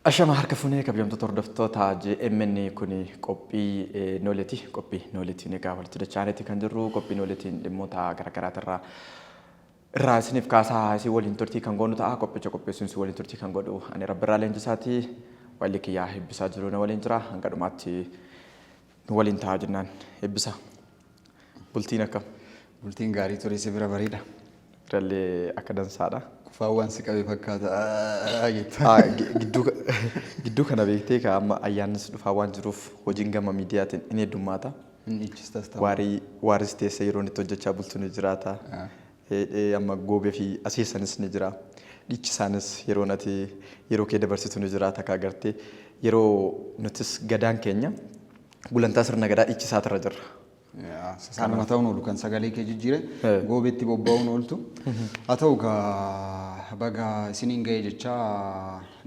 Ashama harka fuunee, kabajamtoota hordoftoota JMN. Kun qophii Nooleeti. Qophii Nooleetiin egaa walitti dachaaneeti kan jirru. Qophii Nooleetiin dhimmoota garaagaraatirraa irraa isiniif kaasaa isin waliin turtii kan goonu ta'a. Qophicha qopheessuun isin waliin turtii kan godhu ani Rabbirraa Leenjisaati. Walli kiyyaa Eebbisaa jiru na waliin jira. Hanga dhumaatti nu waliin ta'a jennaan. Eebbisa. Bultiin akkam? Bultiin gaarii ture, si bira bareeda. Birallee akka dansaadha. Qufaan waan si qabe fakkaata jetta. Gidduu kana beektee ka amma ayyaannis dhufaa waan jiruuf hojiin gama miidiyaatiin in heddummaata. Inni dhiichistas ta'u. Waarii waaris teessee yeroo inni itti hojjechaa bultu ni jiraata. Amma goobee fi aseessanis ni jira. Dhiichisaanis yeroo ati yeroo kee dabarsitu ni jiraata ka agartee yeroo nutis gadaan keenya gulantaa sirna gadaa dhiichisaatirra jirra. Saanuma ta'uun oolu kan sagalee kee jijjiire goobeetti bobba'uun ooltu. Haa ta'u gaa, baga isiniin ga'e jecha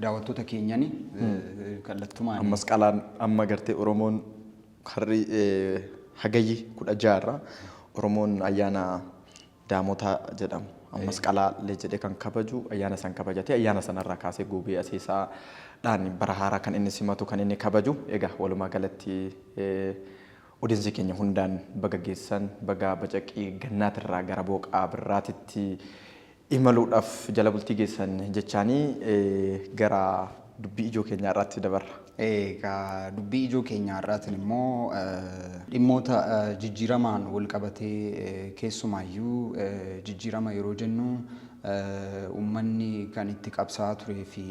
daawwattoota keenyani kallattumaan. Ammas qalaan amma gartee Oromoon har'i Hagayyi 16 irraa Oromoon ayyaana Daamotaa jedhamu. Ammas qalaallee jedhee kan kabaju ayyaana san kabajatee ayyaana sanarraa kaasee goobee aseesaadhaan bara haaraa kan inni simatu, kan inni kabaju. Egaa walumaa galatti audience keenya hundaan baga geessan, baga bacaqii gannaatirraa gara booqaa birraatitti imaluudhaaf jala bultii geessan jechaanii gara dubbii ijoo keenyaa irraatti dabarra. Egaa dubbii ijoo keenya har'aatiin immoo dhimmoota jijjiiramaan wal qabatee, keessumaayyuu jijjiirama yeroo jennu uummanni kan itti qabsaa'aa turee fi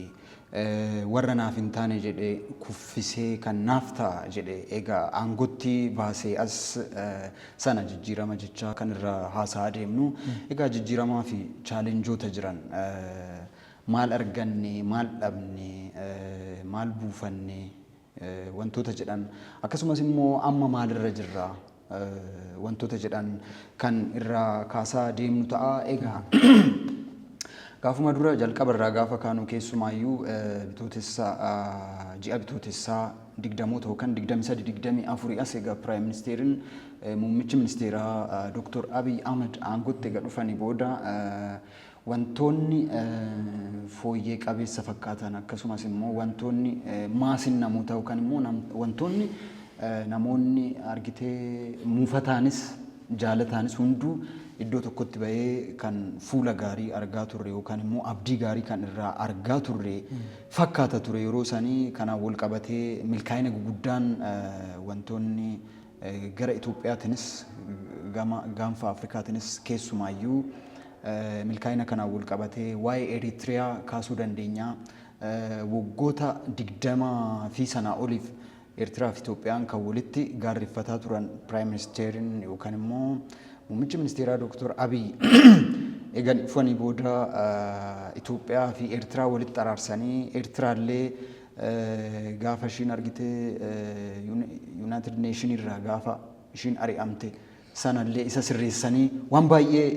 warra naaf hin taane jedhe kuffisee kan naaf ta'a jedhe egaa aangotti baasee as sana jijjiirama jechaa kan irra haasa'aa deemnu. Egaa jijjiiramaa fi challenge oota jiran, maal arganne, maal dhabne, maal buufanne wantoota jedhan, akkasumas immoo amma maalirra jirra wantoota jedhan kan irraa kaasaa deemnu ta'a. Egaa gaafuma dura jalqaba irraa gaafa kaanu, keessumaayyuu Bitootessa, ji'a Bitootessaa 20moota yookaan 23, 24 as egaa prime minister iin, muummichi ministeeraa Dooktor Abiy Ahmed aangootti egaa dhufanii booda wantoonni fooyyee qabeessa fakkaatan, akkasumas immoo wantoonni maasiin namootaa yookaan immoo wantoonni namoonni argitee muufataanis jaalataanis hunduu iddoo tokkotti bahee kan fuula gaarii argaa turre yookaan immoo abdii gaarii kan irraa argaa turre fakkaata ture yeroo sanii. Kanaan wal qabatee milkaa'ina guguddaan wantoonni gara Itoophiyaatiinis gama gaanfa Afrikaatiinis, keessumaayyuu milkaa'ina kanaan wal qabatee waa'ee Eritiriyaa kaasuu dandeenya. Waggoota 20 fi sanaa oliif Eertiraa fi Itoophiyaan kan walitti gaarreeffataa turan, prime minister iin yookaan immoo muummichi ministeeraa Dooktor Abiy egan dhufanii booda Itoophiyaa fi Eertiraa walitti araarsanii, Eertiraallee gaafa ishiin argitee United Nation irraa gaafa ishiin ari'amte sanallee isa sirreessanii waan baay'ee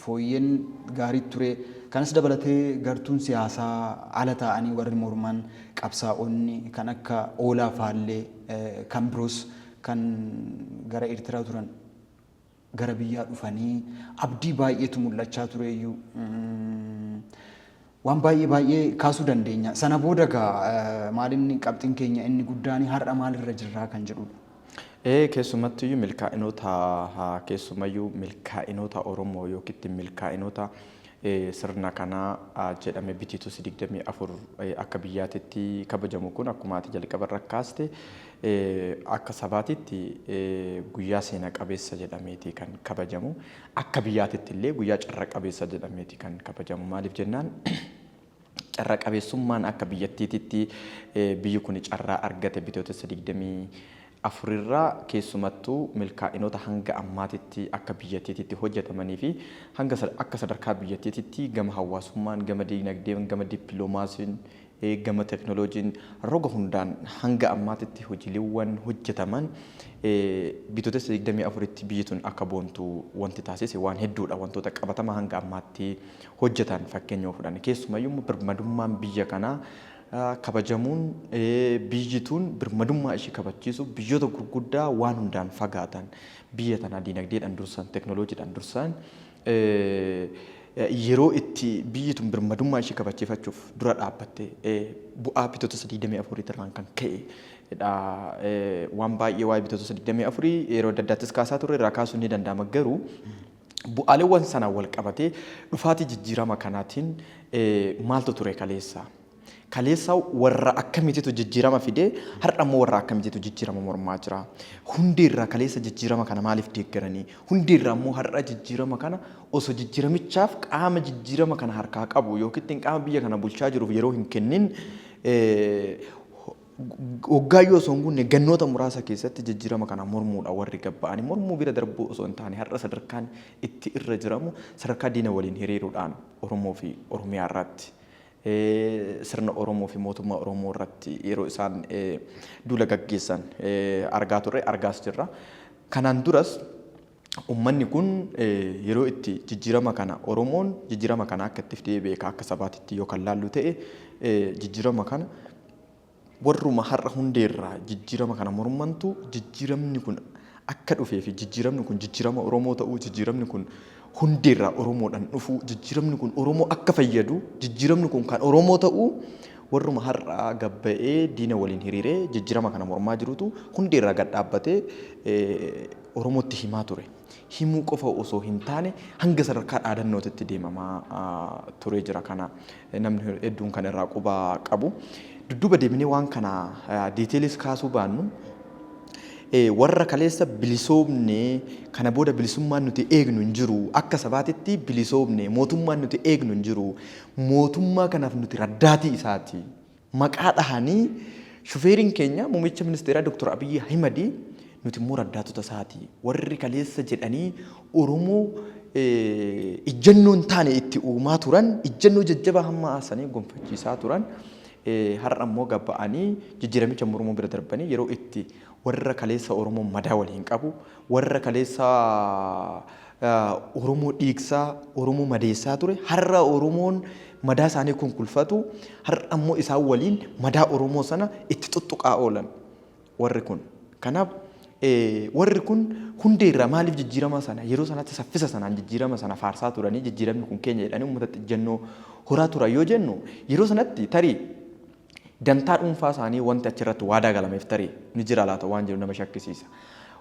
fooyyeen gaarii ture. Kanas dabalatee gartuun siyaasaa ala taa'anii warri morman, qabsaa'onni kan akka Oolaa faallee kan biroos kan gara Eertiraa turan gara biyyaa dhufanii abdii baay'eetu mul'achaa tureeyyuu. Waan baay'ee baay'ee kaasuu dandeenya. Sana booda gaa maalinni qabxiin keenya inni guddaan har'a maalirra jirraa kan jedhudha. Ee, keessumattuyyuu milkaa'inoota, keessumayyuu milkaa'inoota Oromoo yookiin milkaa'inoota sirna kanaa jedhame Bitootessa 24 akka biyyaatitti kabajamu kun, akkuma ati jalqaba irra kaaste, akka sabaatitti guyyaa seena qabeessa jedhameeti kan kabajamu. Akka biyyaatitti illee guyyaa carra qabeessa jedhameeti kan kabajamu. Maaliif jennaan, carra qabeessummaan akka biyyattiititti biyyi kun carraa argate Bitootessa 24rraa keessumattuu milkaa'inoota hanga ammaatitti akka biyyattiititti hojjetamanii fi hanga akka sadarkaa biyyattiititti gama hawaasummaan, gama diinagdeen, gama dippiloomaasiin, gama teknooloojiin roga hundaan hanga ammaatitti hojiileewwan hojjetaman Bitootessa 24tti biyyi tun akka boontu wanti taasise waan hedduudha. Wantoota qabatamaa hanga ammaatti hojjetan fakkeenya yoo fudhanne, keessumayyuu immoo birmadummaan biyya kanaa kabajamuun, biyyi tun birmadummaa ishee kabachiisu, biyyoota gurguddaa waan hundaan fagaatan biyya tanaa diinagdeedhaan dursan, teknooloojiidhaan dursan, yeroo itti biyyi tun birmadummaa ishee kabachiifachuuf dura dhaabbatte bu'aa Bitootessa 24 irraan kan ka'e dha. Waan baay'ee waa'ee Bitootessa 24 yeroo adda addaattis kaasaa turre, irraa kaasuun ni danda'ama, garuu bu'aaleewwan sanaan wal qabatee dhufaatii jijjiirama kanaatiin maaltu ture kaleessa? Kaleessa warra akkamiititu jijjiirama fidee, har'a immoo warra akkamiititu jijjiirama mormaa jira? Hundeerraa kaleessa jijjiirama kana maaliif deeggaranii? Hundeerraa immoo har'a jijjiirama kana osoo jijjiiramichaaf qaama jijjiirama kana harkaa qabu yookiin qaama biyya kana bulchaa jiruuf yeroo hin kennin, waggaayyuu osoo hin guunne gannoota muraasa keessatti jijjiirama kana mormuudha warri gabba'anii, mormuu bira darbuu osoo hin taane har'a sadarkaan itti irra jiramu sadarkaa diina waliin hiriiruudhaan Oromoo fi Oromiyaa irratti, sirna Oromoo fi mootummaa Oromoo irratti yeroo isaan duula gaggeessan argaa turre, argaas jirra. Kanaan duras uummanni kun yeroo itti jijjiirama kana, Oromoon jijjiirama kana akka itti fidee beeka. Akka sabaatitti yoo kan laallu ta'e, jijjiirama kana warruma har'a hundeerraa jijjiirama kana mormantu jijjiiramni kun akka dhufee fi jijjiiramni kun jijjiirama Oromoo ta'uu, jijjiiramni kun hundeerraa Oromoodhaan dhufuu, jijjiiramni kun Oromoo akka fayyadu, jijjiiramni kun kan Oromoo ta'uu warruma har'a gabba'ee diina waliin hiriiree jijjiirama kana mormaa jirutu hundeerraa gad dhaabbatee Oromootti himaa ture. Himuu qofa osoo hin taane hanga sadarkaa dhaadannootitti deemamaa turee jira, kana namni hedduun kan irraa quba qabu. Dudduuba deebinee waan kana detail is kaasuu baannu, warra kaleessa bilisoomne, kana booda bilisummaan nuti eegnu hin jiru, akka sabaatitti bilisoomne, mootummaan nuti eegnu hin jiru, mootummaa kanaaf nuti raddaatii isaati maqaa dhahanii, shufeeriin keenya muummicha ministeeraa Dr. Abiyyi Ahimadi, nuti immoo raddaatota isaati warri kaleessa jedhanii Oromoo ijjannoo hin taane itti uumaa turan, ijjannoo jajjabaa hamma haasanii gonfachiisaa turan, har'a immoo gabba'anii jijjiiramicha mormuu bira darbanii yeroo itti warra kaleessa Oromoo madaa waliin qabu, warra kaleessa Oromoo dhiigsaa, Oromoo madeessaa ture, har'a Oromoon madaa isaanii kunkulfatu, har'a immoo isaan waliin madaa Oromoo sana itti tuttuqaa oolan warri kun. Kanaaf warri kun hundeerraa maaliif jijjiirama sana yeroo sanatti saffisa sanaan jijjiirama sana faarsaa turanii, jijjiiramni kun keenya jedhanii uummatatti ejjennoo horaa turan yoo jennu, yeroo sanatti tarii dantaa dhuunfaa isaanii wanti achirratti waadaa galameef tarii ni jira laata waan jedhu nama shakkisiisa.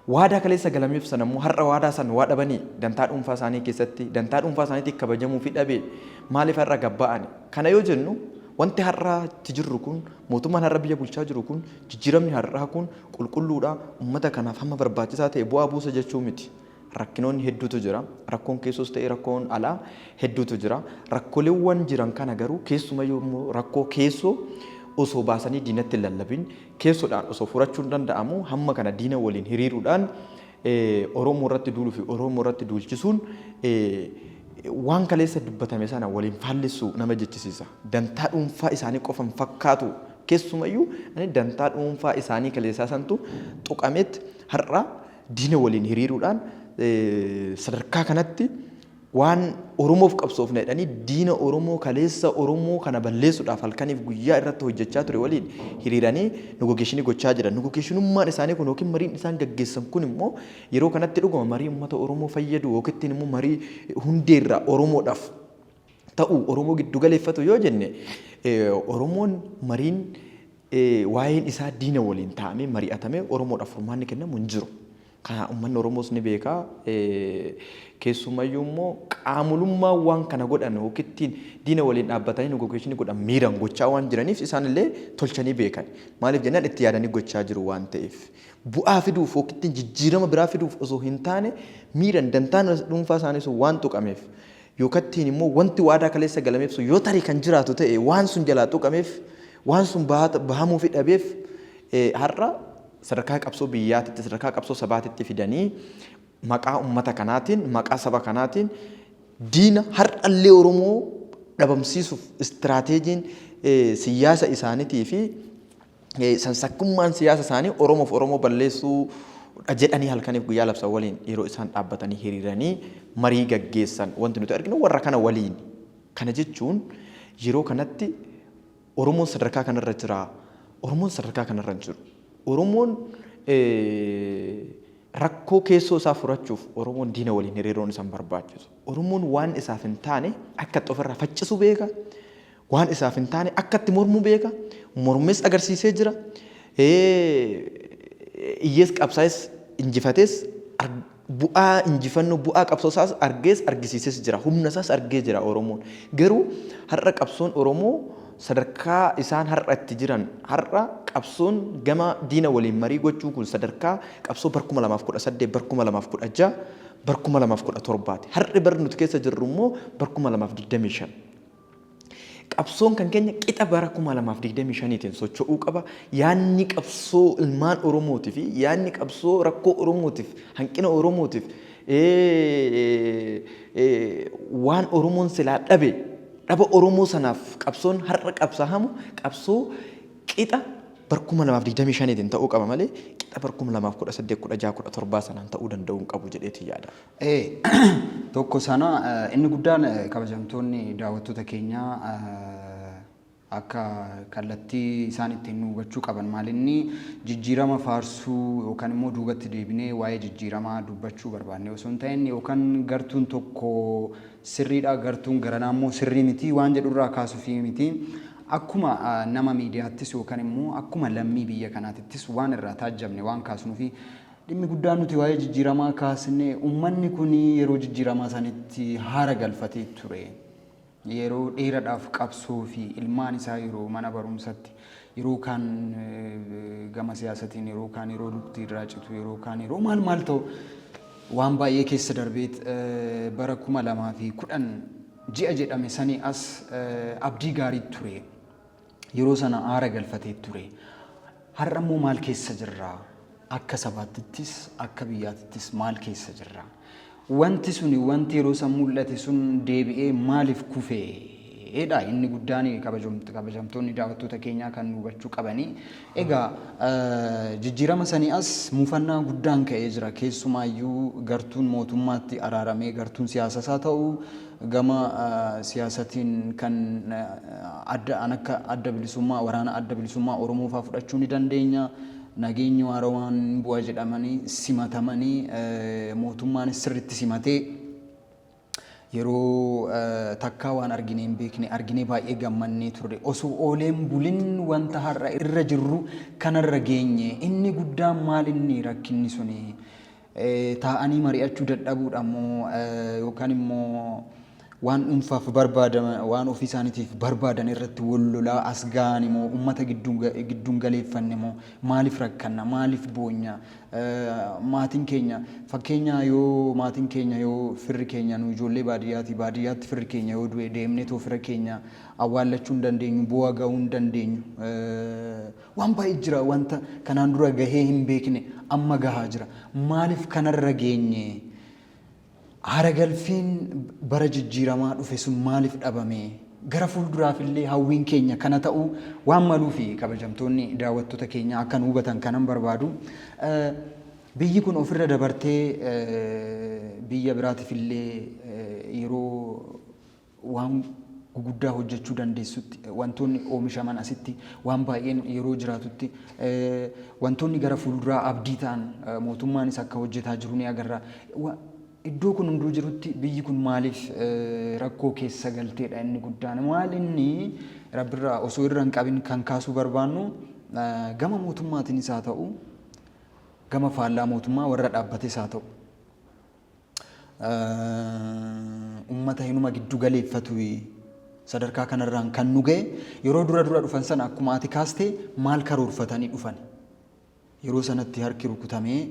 Waadaa kaleessa galameef sana immoo har'a waadaa sana waa dhabanii, dantaa dhuunfaa isaanii keessatti dantaa dhuunfaa isaaniitiif kabajamuu fi dhabee maaliif har'a gabba'ani? Kana yoo jennu, wanti har'a itti jirru kun, mootummaan har'a biyya bulchaa jiru kun, jijjiiramni har'aa kun qulqulluudha, uummata kanaaf hamma barbaachisaa ta'e bu'aa buusa jechuu miti. Rakkinoonni hedduutu jira. Rakkoon keessoos ta'e rakkoon alaa hedduutu jira. Rakkooleewwan jiran kana garuu, keessumayyuu immoo rakkoo keessoo osoo baasanii diinatti hin lallabin, keessoodhaan osoo furachuun danda'amu, hamma kana diina waliin hiriiruudhaan Oromoo irratti duuluu fi Oromoo irratti duulchisuun waan kaleessa dubbatame sana waliin faallessu nama jechisiisa. Dantaa dhuunfaa isaanii qofa hin fakkaatu. Keessumayyuu dantaa dhuunfaa isaanii kaleessaa santu tuqameet har'a diina waliin hiriiruudhaan sadarkaa kanatti waan Oromoof qabsoofna jedhanii diina Oromoo kaleessa Oromoo kana balleessuudhaaf halkaniif guyyaa irratti hojjechaa ture waliin hiriiranii negotiation gochaa jiran. Negotiation ummaan isaanii kun yookiin mariin isaan gaggeessan kun immoo yeroo kanatti dhuguma marii uummata Oromoo fayyadu yookiin immoo marii hundeerraa Oromoodhaaf ta'u, Oromoo giddu galeeffatu yoo jenne, Oromoon mariin waa'een isaa diina waliin taa'amee mari'atamee Oromoodhaaf furmaanni kennamu hin jiru. Kana uummanni Oromoos ni beeka. Keessumayyuu immoo qaamolummaa waan kana godhan yookiin diina waliin dhaabbatanii negotiation godhan miiraan gochaa waan jiraniif isaanillee tolchanii beekan. Maaliif jennaan, itti yaadanii gochaa jiru waan ta'eef. Bu'aa fiduuf yookiin jijjiirama biraa fiduuf osoo hin taane, miiraan dantaan dhuunfaa isaanii sun waan tuqameef, yookaan immoo wanti waadaa kaleessa galameef sun yoo tarii kan jiraatu ta'e waan sun jalaa tuqameef, waan sun bahamuu fi dhabeef, har'a sadarkaa qabsoo biyyaatitti, sadarkaa qabsoo sabaatitti fidanii maqaa uummata kanaatiin, maqaa saba kanaatiin diina har'allee Oromoo dhabamsiisuuf istiraateejiin siyaasa isaaniitii fi sansakkummaan siyaasa isaanii Oromoof Oromoo balleessuu jedhanii halkaniif guyyaa labsan waliin yeroo isaan dhaabbatanii hiriiranii marii gaggeessan wanti nuti arginu warra kana waliin. Kana jechuun yeroo kanatti Oromoon sadarkaa kanarra jira. Oromoon sadarkaa kanarra hin jiru. Oromoon rakkoo keessoo isaa furachuuf Oromoon diina waliin hiriiruun isa hin barbaachisu. Oromoon waan isaaf hin taane akka itti ofirraa faccisu beeka. Waan isaaf hin taane akka itti mormu beeka. Mormees agarsiisee jira. Iyyees qabsaa'es injifatees bu'aa injifannoo bu'aa qabsoo isaas argees argisiises jira. Humna isaas argee jira Oromoon. Garuu har'a qabsoon Oromoo sadarkaa isaan har'a itti jiran har'a qabsoon gama diina waliin marii gochuu kun sadarkaa qabsoo bar 2018 bar 2016 bar 2017ti. Har'i barri nuti keessa jirru immoo bar 2025. Qabsoon kan keenya qixa bara 2025tiin socho'uu qaba. Yaanni qabsoo ilmaan Oromootii fi yaanni qabsoo rakkoo Oromootiif, hanqina Oromootiif, waan Oromoon silaa dhabe, dhaba Oromoo sanaaf qabsoon har'a qabsaahamu qabsoo qixa bar 2025tiin ta'uu qaba malee qixa bar 2018, 16, 17 sanaan ta'uu danda'uu hin qabu jedheetiin yaada. Ee, tokko sana inni guddaan kabajamtoonni daawwattoota keenyaa akka kallattii isaan ittiin nu hubachuu qaban maalinni jijjiirama faarsuu yookaan immoo duubatti deebinee waa'ee jijjiiramaa dubbachuu barbaanne osoo hin ta'in yookaan gartuun tokko sirriidha gartuun garanaa immoo sirrii miti waan jedhurraa kaasuufii miti. Akkuma nama miidiyaattis yookaan immoo akkuma lammii biyya kanaatittis waan irraa taajjabne waan kaasnuufi dhimmi guddaan nuti waa'ee jijjiiramaa kaasne uummanni kun yeroo jijjiiramaa sanitti haara galfatee ture. Yeroo dheeraadhaaf qabsoo fi ilmaan isaa yeroo mana barumsatti yeroo kaan gama siyaasatiin yeroo kaan yeroo lukti irraa citu yeroo kaan yeroo maal maal ta'u waan baay'ee keessa darbeet bara 2010 ji'a jedhame sanii as abdii gaarii ture. Yeroo sana aara galfatee ture. Har'a immoo maal keessa jirra? Akka sabaattittis akka biyyaatittis maal keessa jirra? Wanti suni wanti yeroo san mul'ate sun deebi'ee maaliif kufeedha inni guddaan kabajamtoonni daawwattoota keenyaa kan nu hubachuu qabanii. Egaa jijjiirama sanii as mufannaa guddaan ka'ee jira. Keessumaayyuu gartuun mootummaatti araaramee gartuun siyaasaas haa ta'u gama siyaasatiin kan adda an akka adda bilisummaa waraana adda bilisummaa Oromoo fa'aa fudhachuu ni dandeenya. Nageenyi waarawaan bu'a jedhamanii simatamanii mootummaanis sirriitti simatee yeroo takkaa waan arginee hin beekne arginee baay'ee gammannee turre. Osoo ooleen bulin wanta har'a irra jirru kanarra geenye. Inni guddaan maal inni rakkinni suni? Taa'anii mari'achuu dadhabuudha moo yookaan immoo waan dhuunfaaf barbaadan waan ofii isaaniitiif barbaadan irratti wal lolaa as ga'an moo uummata gidduun galeeffanne moo maaliif rakkanna maaliif boonya maatiin keenya fakkeenya yoo maatiin keenya yoo firri keenya nu ijoollee baadiyyaati baadiyyaatti firri keenya yoo du'e deemnee too fira keenya awwaallachuu hin dandeenyu bu'aa ga'uu hin dandeenyu. Waan baay'ee jira wanta kanaan dura gahee hin beekne amma gahaa jira. Maaliif kanarra geenye? Haara galfiin bara jijjiiramaa dhufe sun maaliif dhabame? Gara fuulduraaf illee hawwiin keenya kana ta'uu waan maluufi kabajamtoonni daawwattoota keenyaa akka nu hubatan kanan barbaadu. Biyyi kun ofirra dabartee biyya biraatiif illee yeroo waan guguddaa hojjechuu dandeessutti, wantoonni oomishaman asitti waan baay'een yeroo jiraatutti, wantoonni gara fuulduraa abdii ta'an mootummaanis akka hojjetaa jiru ni agarra. Iddoo kun hunduu jirutti biyyi kun maaliif rakkoo keessa galteedha inni guddaan. Maal inni rabbirraa osoo irra hin qabin kan kaasuu barbaannu gama mootummaatiinis haa ta'u gama faallaa mootummaa warra dhaabbates haa ta'u. Ummata hinuma giddu galeeffatu sadarkaa kanarraan kan nu ga'e yeroo dura dura dhufan sana akkuma ati kaaste maal karoorfatanii dhufan yeroo sanatti harki rukutamee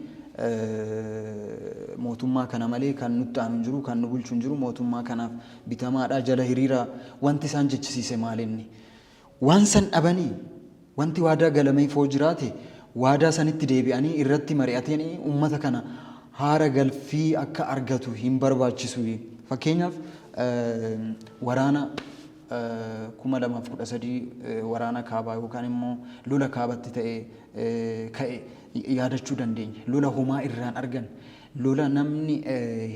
mootummaa kana malee kan nutti aanu hin jiru kan nu bulchu hin jiru mootummaa kanaaf bitamaadhaa jala hiriira wanti isaan jechisiise maalinni waan san dhabanii wanti waadaa galameef hoo jiraate waadaa sanitti deebi'anii irratti mari'atanii ummata kana haara galfii akka argatu hin barbaachisu. Fakkeenyaaf waraana 2013 waraana kaabaa yookaan immoo lola kaabatti ta'e ka'e yaadachuu dandeenya. Lola homaa irraan argan, lola namni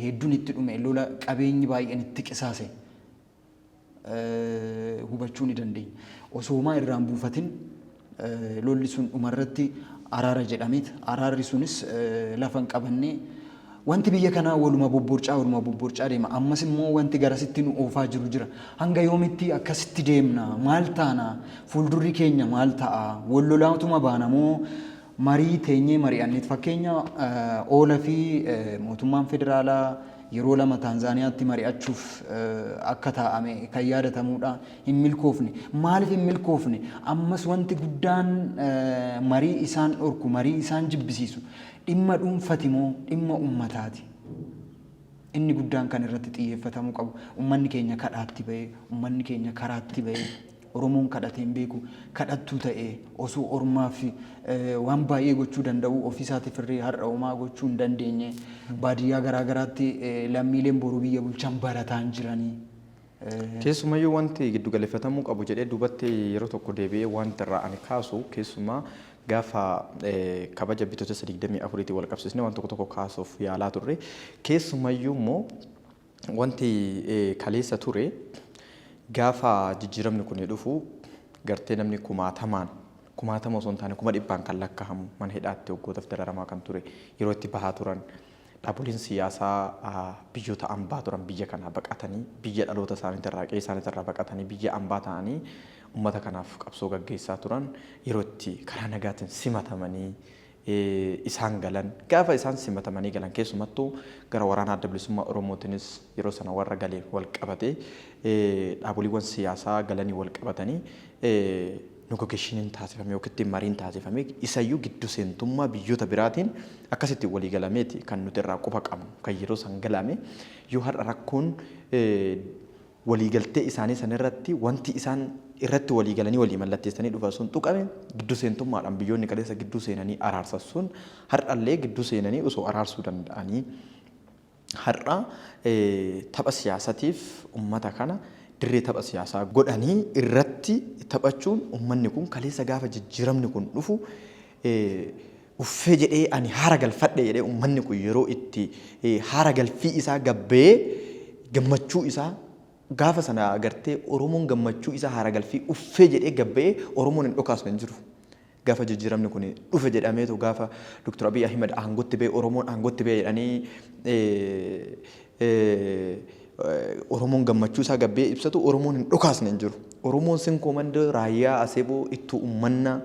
hedduun itti dhume, lola qabeenyi baay'een itti qisaase. hubachuu ni dandeenya. Osoo homaa irraa hin buufatin lolli sun dhumarratti araara jedhameet araarri sunis lafa hin qabannee wanti biyya kanaa waluma bobborcaa waluma bobborcaa deema. Ammas immoo wanti garasitti nu oofaa jiru jira. Hanga yoomitti akkasitti deemna? Maal taana? Fuuldurri keenya maal ta'a? Wal lolaatuma baana moo marii teenyee mari'anneet fakkeenya oola fi mootummaan federaalaa yeroo lama Taanzaaniyaatti mari'achuuf akka taa'ame kan yaadatamuudha. Hin milkoofne. Maaliif hin milkoofne? Ammas wanti guddaan marii isaan dhorku, marii isaan jibbisiisu dhimma dhuunfati moo dhimma ummataati? Inni guddaan kan irratti xiyyeeffatamuu qabu ummanni keenya kadhaatti ba'ee, ummanni keenya karaatti ba'ee, Oromoon kadhatee hin beeku, kadhattuu ta'ee osoo ormaaf waan baay'ee gochuu danda'uu ofiisaatiif irree har'a homaa gochuu hin dandeenye, baadiyyaa garaa garaatti lammiileen boru biyya bulchan barataa hin jiranii. Keessumayyuu wanti giddu galeeffatamuu qabu jedhee duubatti yeroo tokko deebi'ee wanti irraa ani kaasu keessumaa gaafa kabaja Bitootessa 24tiin wal qabsiisnee waan tokko tokko kaasuuf yaalaa turre. Keessumayyuu immoo wanti kaleessa ture gaafa jijjiiramni kun dhufu gartee namni kumaatamaan, kumaatama osoo hin taane kuma dhibbaan kan lakkaa'amu mana hidhaatti waggootaaf dararamaa kan ture yeroo itti bahaa turan, dhaaboliin siyaasaa biyyoota ambaa turan biyya kanaa baqatanii biyya dhaloota isaaniitirraa qe'ee isaaniitirraa baqatanii biyya ambaa ta'anii ummata kanaaf qabsoo gaggeessaa turan yeroo itti karaa nagaatiin simatamanii isaan galan, gaafa isaan simatamanii galan keessumattuu gara waraana Adda Bilisummaa Oromootiinis yeroo sana warra galeen wal qabatee dhaaboliiwwan siyaasaa galanii wal qabatanii negotiationiin taasifame yookiin mariin taasifame isayyuu giddu seentummaa biyyoota biraatiin akkasitti walii galameeti kan nuti irraa quba qabnu kan yeroo san galame. Yoo har'a rakkoon waliigaltee isaanii san irratti wanti isaan irratti walii galanii walii mallatteessanii dhufan sun tuqame, giddu seentummaadhaan biyyoonni kaleessa gidduu seenanii araarsan sun har'allee gidduu seenanii osoo araarsuu danda'anii har'a tapha siyaasatiif ummata kana dirree tapha siyaasaa godhanii irratti taphachuun, ummanni kun kaleessa gaafa jijjiiramni kun dhufu uffee jedhee ani haara galfadhe jedhee ummanni kun yeroo itti haara galfii isaa gabbee gammachuu isaa gaafa sana agartee Oromoon gammachuu isaa haara galfii uffee jedhee gabbee Oromoon hin dhokaasne hin jiru. Gaafa jijjiiramni kun dhufe jedhameetu gaafa Dr. Abiy Ahmed aangotti ba'e Oromoon aangotti ba'e jedhanii Oromoon gammachuu isaa gabbee ibsatu Oromoon hin dhokaasne hin jiru. Oromoon Sinkoo Mandoo Raayyaa Aseboo Ittuu Ummannaa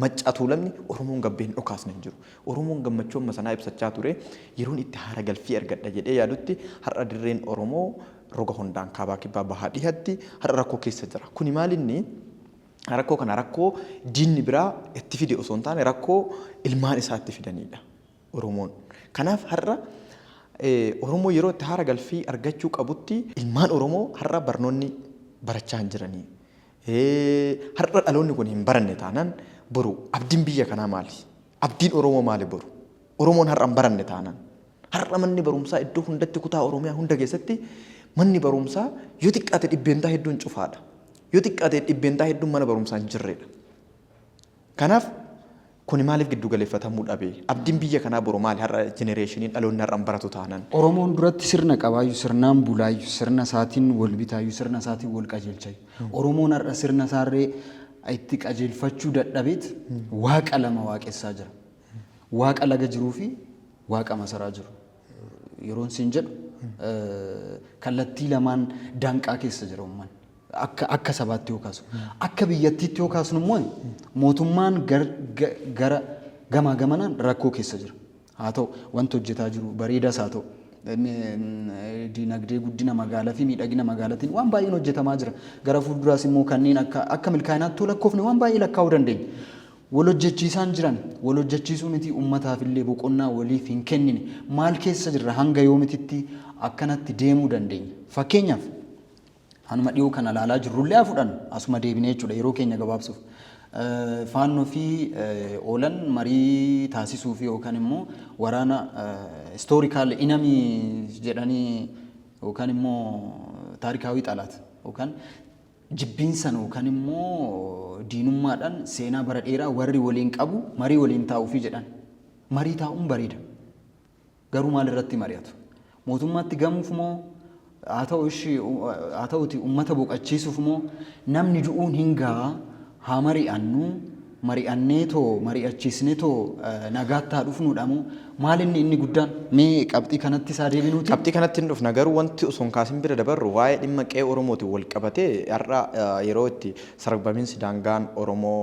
Maccaa Tuulamni Oromoon gabbee hin dhokaasne hin jiru. Oromoon gammachuu amma sanaa ibsachaa ture yeroon itti haara galfii argadha jedhee yaadutti har'a dirreen Oromoo roga hundaan kaabaa kibbaa bahaa dhihatti har'a rakkoo keessa jira. Kuni maalinni rakkoo kana rakkoo diinni biraa itti fide osoo hin taane rakkoo ilmaan isaa itti fidanidha Oromoon. Kanaaf har'a Oromoo yeroo itti haara galfii argachuu qabutti ilmaan Oromoo har'a barnoonni barachaa hin jiranii. Har'a dhaloonni kun hin baranne taanaan boru abdiin biyya kanaa maali? Abdiin Oromoo maali boru? Oromoon har'a hin baranne taanaan. Har'a manni barumsaa iddoo hundatti kutaa Oromiyaa hunda keessatti manni barumsaa yoo xiqqaate dhibbeentaa hedduun cufaadha. Yoo xiqqaate dhibbeentaa hedduun mana barumsaa hin jirredha. Kanaaf kuni maaliif giddu galeeffatamuu dhabe? Abdiin biyya kanaa boru maali? Har'a jenereeshiniin dhaloonni har'a hin baratu taanaan. Oromoon duratti sirna qabaayyu, sirnaan bulaayyu, sirna isaatiin wal bitaayyu, sirna isaatiin wal qajeelchayyu. Oromoon har'a sirna isaarree itti qajeelfachuu dadhabeet waaqa lama waaqessaa jira. Waaqa laga jiruu fi waaqa masaraa jiru. Yeroon siin jedhu kallattii lamaan danqaa keessa jira uummanni. Akka sabaatti yoo kaasnu. Akka biyyattiitti yoo kaasnu immoo mootummaan gara gamaa gamanaan rakkoo keessa jira. Haa ta'u wanti hojjetaa jiru bareedaas haa ta'u dinagdee guddina magaalaa fi miidhagina magaalatiin waan baay'een hojjetamaa jira. Gara fuulduraas immoo kanneen akka milkaa'inaatti lakkoofne waan baay'ee lakkaa'uu dandeenya. Wal hojjechiisaan jiran wal hojjechiisuu miti uummataaf illee boqonnaa waliif hin kennine. Maal keessa jirra? Hanga yoomititti akkanatti deemuu dandeenya? Fakkeenyaaf hanuma dhiyoo kana ilaalaa jirrullee haa fudhannu, asuma deebinee jechuudha yeroo keenya gabaabsuuf. Faannoo fi oolan marii taasisuu fi yookaan immoo waraana historical enemy jedhanii yookaan immoo taarikaawii xalaat yookaan jibbiinsan yookaan immoo diinummaadhaan seenaa bara dheeraa warri waliin qabu marii waliin taa'uufi jedhan. Marii taa'uun bareeda. Garuu maal irratti mari'atu? Mootummaatti gamuuf moo Haa ta'u ishii haa ta'uti uummata boqachiisuuf moo namni du'uun hin ga'a, haa mari'annu, mari'annee too mari'achiisnee too nagaatti haa dhufnuudha moo maal inni inni guddaan? Mee qabxii kanatti isaa deebinuuti. Qabxii kanatti hin dhufna, garuu wanti osoo hin kaasin bira dabarru waa'ee dhimma qe'ee Oromootiin wal qabatee har'a yeroo itti sarbamiinsi daangaan Oromoo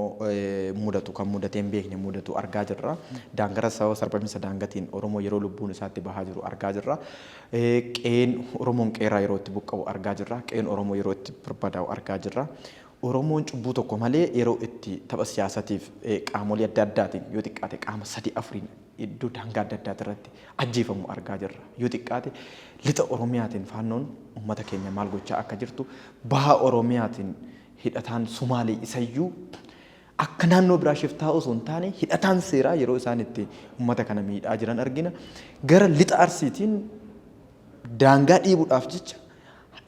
mudatu kan mudatee hin beekne mudatu argaa jirra. Daangara sababa sarbamiinsa daangatiin Oromoo yeroo lubbuun isaatti bahaa jiru argaa jirra. Qe'een Oromoon qe'eerraa yeroo itti buqqa'u argaa jirra. Qe'een Oromoo yeroo itti barbadaa'u argaa jirra. Oromoon cubbuu tokko malee yeroo itti tapha siyaasatiif qaamolee adda addaatiin yoo xiqqaate qaama sadii afuriin iddoo daangaa adda addaati irratti ajjeefamu argaa jirra. Yoo xiqqaate lixa Oromiyaatiin Faannoon uummata keenya maal gochaa akka jirtu, baha Oromiyaatiin hidhataan Sumaalee isayyuu akka naannoo biraa shiftaa osoo hin taane hidhataan seeraa yeroo isaan itti uummata kana miidhaa jiran argina. Gara lixa Arsiitiin daangaa dhiibuudhaaf jecha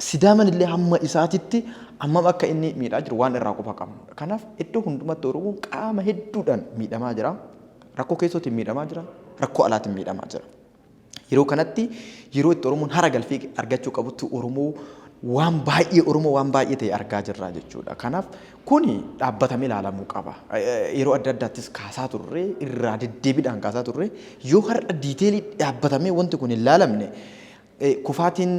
Sidaaman illee hamma isaatitti hammam akka inni miidhaa jiru waan irraa quba qabnudha. Kanaaf iddoo hundumatti Oromoon qaama hedduudhaan miidhamaa jira. Rakkoo keessootiin miidhamaa jira. Rakkoo alaatiin miidhamaa jira. Yeroo kanatti yeroo itti Oromoon hara galfii argachuu qabutti Oromoo waan baay'ee Oromoo waan baay'ee ta'e argaa jirra jechuudha. Kanaaf kuni dhaabbatamee ilaalamuu qaba. Yeroo adda addaattis kaasaa turre, irraa deddeebiidhaan kaasaa turre, yoo har'a detail dhaabbatamee wanti kun hin laalamne kufaatiin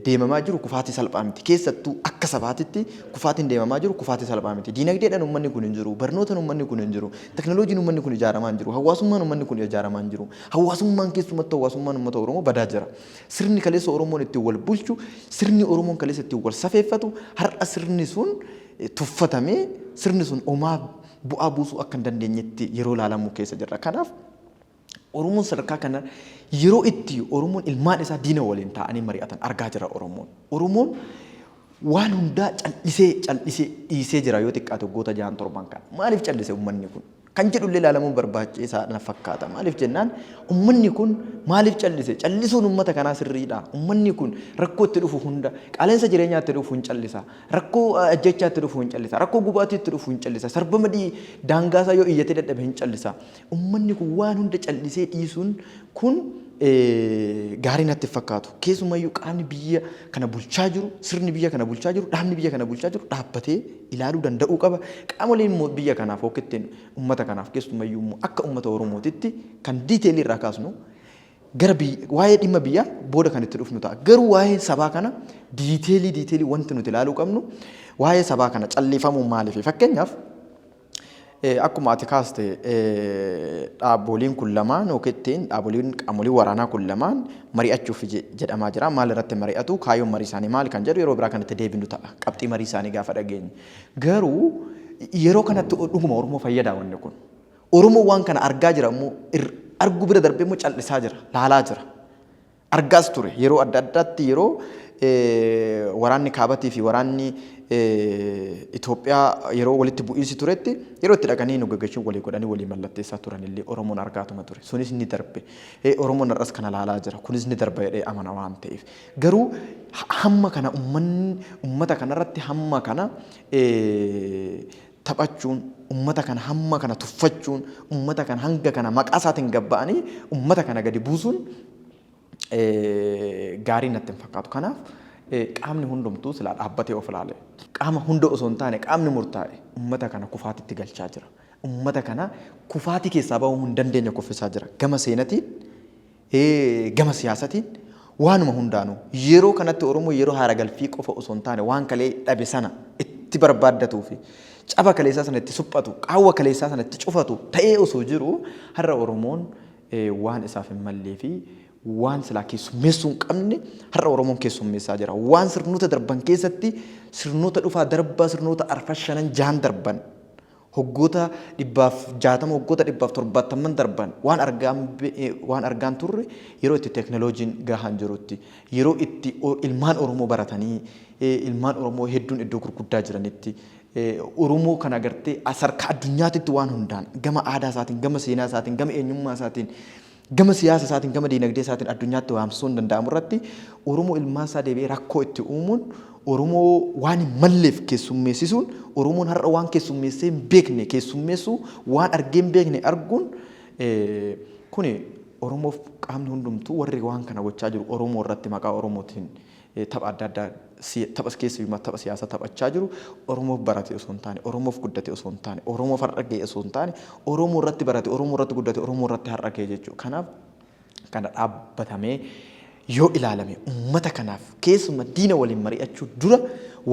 deemamaa jiru kufaatii salphaa miti. Keessattuu akka sabaatitti kufaatiin deemamaa jiru kufaatii salphaa miti. Diinagdeedhaan uummanni kun hin jiru, barnootaan uummanni kun hin jiru, teknooloojiin uummanni kun ijaaramaa hin jiru, hawaasummaan uummanni kun ijaaramaa hin jiru. Hawaasummaan keessumattuu hawaasummaan uummata Oromoo badaa jira. Sirni kaleessa Oromoon ittiin wal bulchu, sirni Oromoon kaleessa ittiin wal safeeffatu, har'a sirni sun tuffatamee sirni sun homaa bu'aa buusuu akka hin dandeenyetti yeroo ilaalamuu keessa jirra. Kanaaf Oromoon sadarkaa kana yeroo itti Oromoon ilmaan isaa diina waliin taa'anii mari'atan argaa jira Oromoon. Oromoon waan hundaa cal'isee cal'isee dhiisee jira yoo xiqqaate waggoota jahan torban kana. Maaliif callise uummanni kun? Kan jedhullee ilaalamuun barbaachisaa na fakkaata. Maaliif jennaan uummanni kun maaliif callise? Callisuun uummata kanaa sirriidha. Uummanni kun rakkoo itti dhufu hunda, qaala'insa jireenyaa itti dhufu hin callisa. Rakkoo ajjechaa itti dhufu hin callisa. Rakkoo gubaatii itti dhufu hin callisa. Sarbama daangaasaa yoo iyyatee dadhabe hin callisa. Uummanni kun waan hunda callisee dhiisuun kun gaarii natti hin fakkaatu. Keessumayyuu qaamni biyya kana bulchaa jiru, sirni biyya kana bulchaa jiru, dhaabni biyya kana bulchaa jiru dhaabbatee ilaaluu danda'uu qaba. Qaamoleen immoo biyya kanaaf yookiin uummata kanaaf keessumayyuu immoo akka uummata Oromootitti kan detail irraa kaasnu gara waa'ee dhimma biyyaa booda kan itti dhufnu ta'a. Garuu waa'ee sabaa kana detail wanti nuti ilaaluu qabnu waa'ee sabaa kana callifamuu maaliif? Fakkeenyaaf akkuma ati kaaste dhaaboliin kun lamaan yookiin dhaaboliin qaamoleen waraanaa kun lamaan mari'achuuf jedhamaa jira. Maal irratti mari'atu? Kaayyoon marii isaanii maal kan jedhu yeroo biraa kanatti deebinu ta'a. Qabxii marii isaanii gaafa dhageenye. Garuu yeroo kanatti dhuguma Oromoo fayyadaa wanni kun. Oromoo waan kana argaa jira immoo arguu bira darbee immoo callisaa jira, laalaa jira. Argaas ture yeroo adda addaatti yeroo waraanni kaabatii fi waraanni Itoophiyaa yeroo walitti bu'iinsi turetti yeroo itti dhaqanii nu gaggeessuun walii godhanii walii mallatteessaa turan illee Oromoon argaatuma ture. Sunis ni darbe. Oromoon har'as kana laalaa jira. Kunis ni darba jedhee amana waan ta'eef. Garuu hamma kana uummanni uummata kanarratti hamma kana taphachuun, uummata kana hamma kana tuffachuun, uummata kana hanga kana maqaa isaatiin gabba'anii uummata kana gadi buusuun gaarii natti hin fakkaatu. Kanaaf qaamni hundumtuu silaa dhaabbatee of ilaale. Qaama hunda osoo hin taane qaamni murtaa'e uummata kana kufaatitti galchaa jira. Uummata kana kufaatii keessaa bahuu hin dandeenye kuffisaa jira. Gama seenatiin, gama siyaasatiin, waanuma hundaanuu. Yeroo kanatti Oromoo yeroo haara galfii qofa osoo hin taane waan kalee dhabe sana itti barbaaddatuu fi caba kaleessaa sana itti suphatu, qaawwa kaleessaa sana itti cufatu ta'ee osoo jiru har'a Oromoon waan isaaf hin mallee fi waan silaa keessummeessuu hin qabne har'a Oromoon keessummeessaa jira. Waan sirnoota darban keessatti sirnoota dhufaa darbaa sirnoota arfan shanan jahan darban hoggoota 160 hoggoota 170 darban waan argaan turre yeroo itti teeknooloojiin gahaan jirutti yeroo itti ilmaan Oromoo baratanii ilmaan Oromoo hedduun iddoo gurguddaa jiranitti Oromoo kana agartee sadarkaa addunyaatitti waan hundaan gama aadaa isaatiin, gama seenaa isaatiin, gama eenyummaa isaatiin, gama siyaasa isaatiin, gama diinagdee isaatiin addunyaatti waamsisuu hin danda'amu irratti Oromoo ilmaan isaa deebi'ee rakkoo itti uumuun, Oromoo waan hin malleef keessummeessisuun, Oromoon har'a waan keessummeessee hin beekne keessummeessuu, waan argee hin beekne arguun kuni Oromoof qaamni hundumtuu warri waan kana gochaa jiru Oromoo irratti maqaa Oromootiin tapha adda addaa tapha keessumaa tapha siyaasaa taphachaa jiru Oromoof barate osoo hin taane, Oromoof guddate osoo hin taane, Oromoof har'a ga'e osoo hin taane, Oromoo irratti barate, Oromoo irratti guddate, Oromoo irratti har'a ga'e jechuudha. Kanaaf kana dhaabbatamee yoo ilaalame uummata kanaaf keessuma diina waliin mari'achuu dura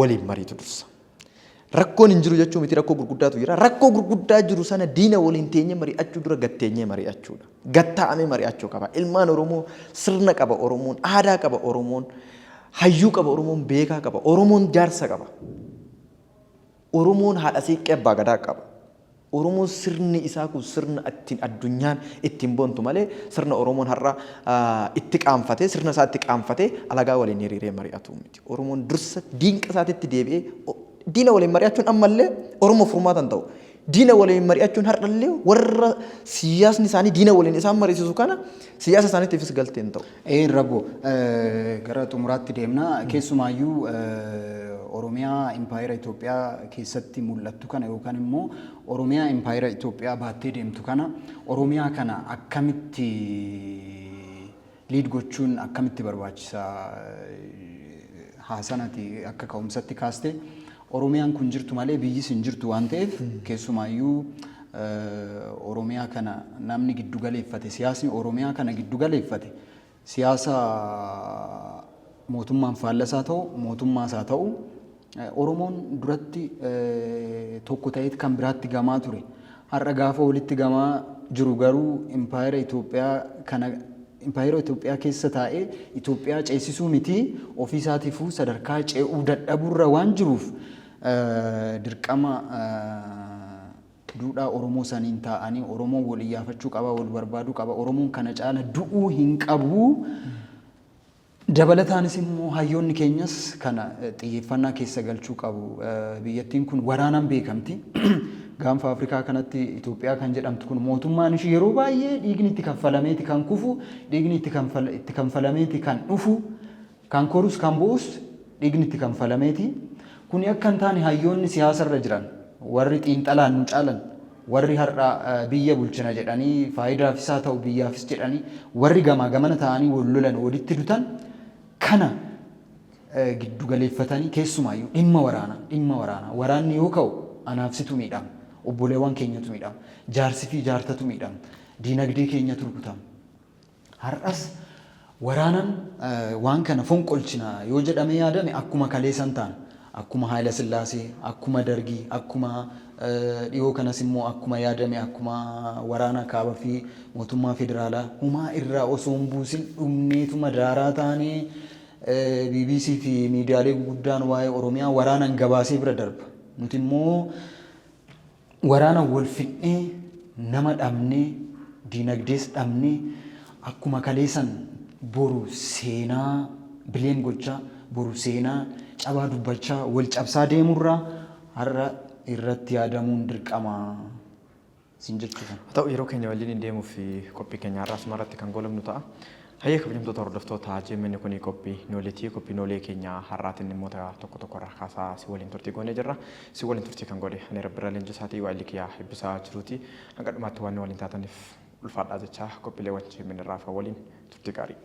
waliin mariitu dursa. Rakkoon hin jiru jechuu miti, rakkoo gurguddaatu jira. Rakkoo gurguddaa jiru sana diina waliin teenyee mari'achuu dura gatteenyee mari'achuudha. Gattaa'amee mari'achuu qaba. Ilmaan Oromoo sirna qaba Oromoon, aadaa qaba Oromoon, hayyuu qaba Oromoon, beekaa qaba. Oromoon jaarsa qaba. Oromoon haadha siiqqee abbaa gadaa qaba. Oromoon sirni isaa kun sirna ittiin addunyaan ittiin boontu malee sirna Oromoon har'a itti qaanfatee sirna isaa itti qaanfatee alagaa waliin hiriiree mari'atu miti. Oromoon dursa diinqa isaatitti deebi'ee diina waliin mari'achuun ammallee Oromoof furmaata hin ta'u. Diina waliin mari'achuun har'allee warra siyaasni isaanii diina waliin isaan mariisisu kana siyaasa isaaniitiifis galtee hin ta'u. Een Rabbo, gara xumuraatti deemna. Keessumaayyuu Oromiyaa Impaayera Itoophiyaa keessatti mul'attu kana yookaan immoo Oromiyaa Impaayera Itoophiyaa baattee deemtu kana, Oromiyaa kana akkamitti lead gochuun akkamitti barbaachisa? Haasanati akka ka'umsatti kaaste, Oromiyaan kun jirtu malee biyyis hin jirtu waan ta'eef, keessumaayyuu Oromiyaa kana namni giddu galeeffate, siyaasni Oromiyaa kana giddu galeeffate, siyaasa mootummaan faallasaa ta'u mootummaas haa ta'u, Oromoon duratti tokko ta'eet kan biraatti gamaa ture. Har'a gaafa walitti gamaa jiru garuu impaayera Itoophiyaa kana, impaayera Itoophiyaa keessa taa'ee Itoophiyaa ceesisuu miti ofii isaatiifuu sadarkaa ce'uu dadhabuurra waan jiruuf, dirqama duudhaa Oromoo saniin taa'anii Oromoon wal iyyaafachuu qaba, wal barbaaduu qaba. Oromoon kana caala du'uu hin qabu. Dabalataanis immoo hayyoonni keenyas kana xiyyeeffannaa keessa galchuu qabu. Biyyattiin kun waraanaan beekamti. Gaanfa Afrikaa kanatti Itoophiyaa kan jedhamtu kun mootummaan ishii yeroo baay'ee dhiigni itti kaffalameeti kan kufu, dhiigni itti kanfalameeti kan dhufu, kan korus kan bu'us dhiigni itti kanfalameeti. Kuni akka hin taane hayyoonni siyaasarra jiran, warri xiinxalaan nu caalan, warri har'a biyya bulchina jedhanii faayidaafis haa ta'u biyyaafis jedhanii warri gamaa gamana ta'anii wal lolan, walitti dutan kana giddu galeeffatanii, keessumaayyuu dhimma waraanaa, dhimma waraanaa, waraanni yoo ka'u anaaf situ miidhama, obboleewwan keenyatu miidhama, jaarsi fi jaartatu miidhama, diinagdee keenyatu rukutama. Har'as waraanan waan kana fonqolchina yoo jedhamee yaadame akkuma kaleessan taana. Akkuma Haayila Sillaasee, akkuma Dargii, akkuma dhiyoo kanas immoo akkuma yaadame akkuma waraana kaaba fi mootummaa federaalaa humaa irraa osoo hin buusin dhumneetuma daaraa taanee BBC fi miidiyaalee guguddaan waa'ee Oromiyaa waraanan gabaasee bira darba. Nuti immoo waraana wal fixnee, nama dhabnee, diinagdees dhabnee, akkuma kaleessan boru seenaa bileem gochaa, boru seenaa cabaa dubbachaa wal cabsaa deemurraa har'a irratti yaadamuun dirqama sin jechuudha. Haa ta'u, yeroo keenya waliin hin deemuuf qophii keenya har'aa asuma irratti kan goolabnu ta'a. Hayyee, kabajamtoota hordoftoota JMN, kun qophii nooleetii. Qophii noolee keenya har'aatiin dhimmoota tokko tokko irraa kaasaa si waliin turtii goonee jirra. Si waliin turtii kan godhe ani Rabbirraa Leenjisaatii, waa'illi kiyyaa eebbisaa jiruuti. Hanga dhumaatti waan nu waliin taataniif ulfaadhaa jechaa, qophiileewwan JMN irraa waliin turtii gaarii.